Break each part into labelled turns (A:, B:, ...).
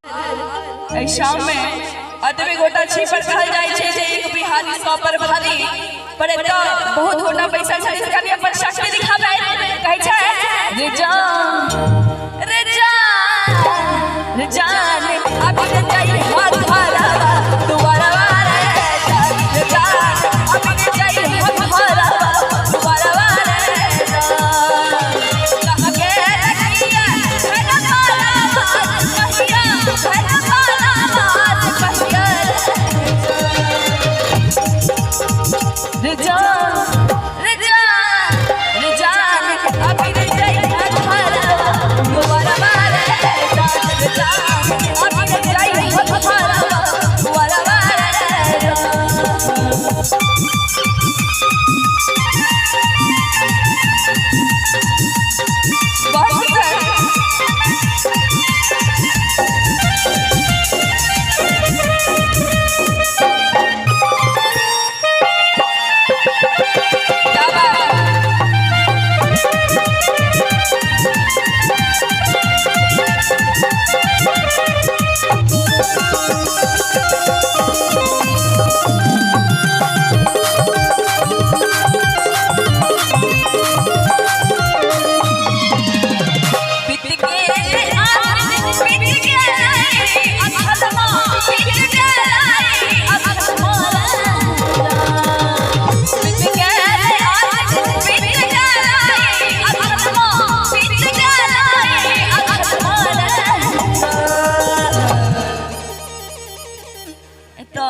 A: एहि शाम में अतबे गोटा छी पर कहल जाइ छै जे एक बिहारी सौ पर भारी, पर एतऽ बहुत गोटा पैसा छै, कनि अपन शक्ति दिखाबै कहै छै रे जान रे जान रे जान अभी रे जाई हाथ भरावा दुआरवा रे जान, रे जान अभी रे जाई हाथ भरावा दुआरवा रे जान। कहाँ के रखिया है ना माला बात कहिया, है ना माला बात कहिया रे जान रे जान रे जान अभी रे जाई हाथ भरावा दुआरवा रे जान, रे जान अभी रे जाई हाथ भरावा दुआरवा रे जान। बहुत सुंदर। क्या बात है? बीत गेल आन, बीत गेल अधरमा, बीत गेल अधरमा। बीत गेल आन, बीत गेल अधरमा, बीत गेल अधरमा। एतऽ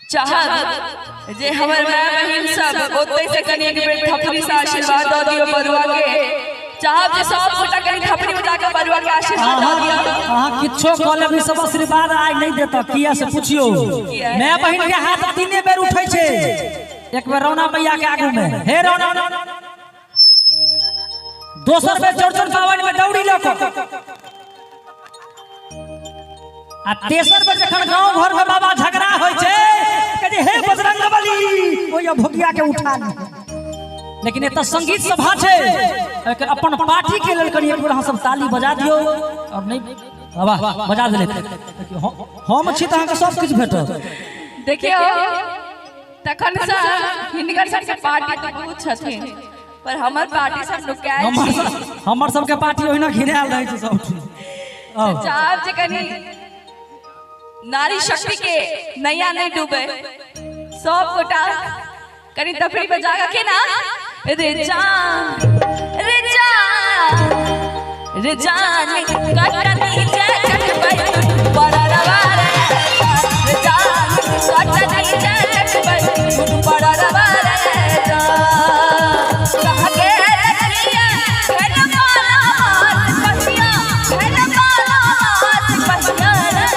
A: चाहब जे हमर माय बहिन सब ओतै से कनि एक बेर थपड़ी से आशीर्वाद दऽ दियौ बरुआ के। चाहब जे सब गोटा कनि थपड़ी बजा के बरुआ के आशीर्वाद दऽ दियौ।
B: अहाँ किछो कऽ लेब, ई सब आशीर्वाद आइ नहि देत। किया से पुछियौ, माय बहिन के हाथ तीने बेर उठै छै। एक बेर रौना मैया के आगू में, हे रौना, दोसर बेर चौरचन पाबनि में दौड़ी लऽ कऽ, आ तेसर बेर जखन गाँव घर में बाबा झगड़ा होइ छै, कहै छै, हे बजरंगबली, ओहि भोगिया के उठा ली। लेकिन एतऽ संगीत सभा छै, एकर अपन पार्टी के लेल कनि एक बेर अहाँ सब ताली बजा दियौ। और नहि वाह बजा देले। देखियौ, हम छी तऽ अहाँके सब किछु भेटत।
A: देखियौ, तखन से हिनकर सबके पार्टी तऽ बहुत छथिन, पर हमर पार्टी सब नुकायल
B: हमर
A: छी।
B: हमर सबके पार्टी ओहिना घिरायल रहै छै सब ठाम। आउ।
A: चाहब जे कनि नारी शक्ति के नैया नहीं डूबे, सब गोटा कनि थपड़ी बजा के ना रे जान रे जान रे जान कटनी जय कटबै बड़रवा रे रे जान, कटनी जय कटबै बड़रवा रे जान। कहाँ के रखिया है ना माला बात कहिया, है ना माला बात कहिया रे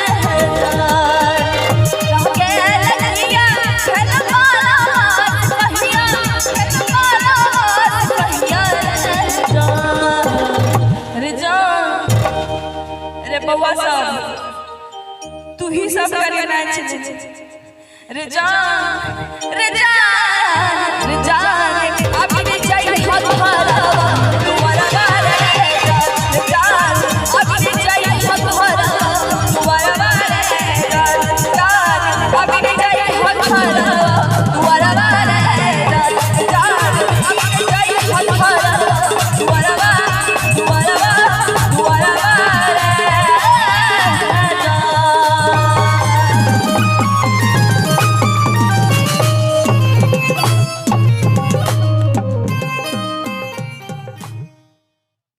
A: जान। कहाँ के रखिया है ना माला बात कहिया, है ना माला बात कहिया रे जान रे जान। रे बउआ सब, तू ही सब करी नाच रे जान रे जान रे जान।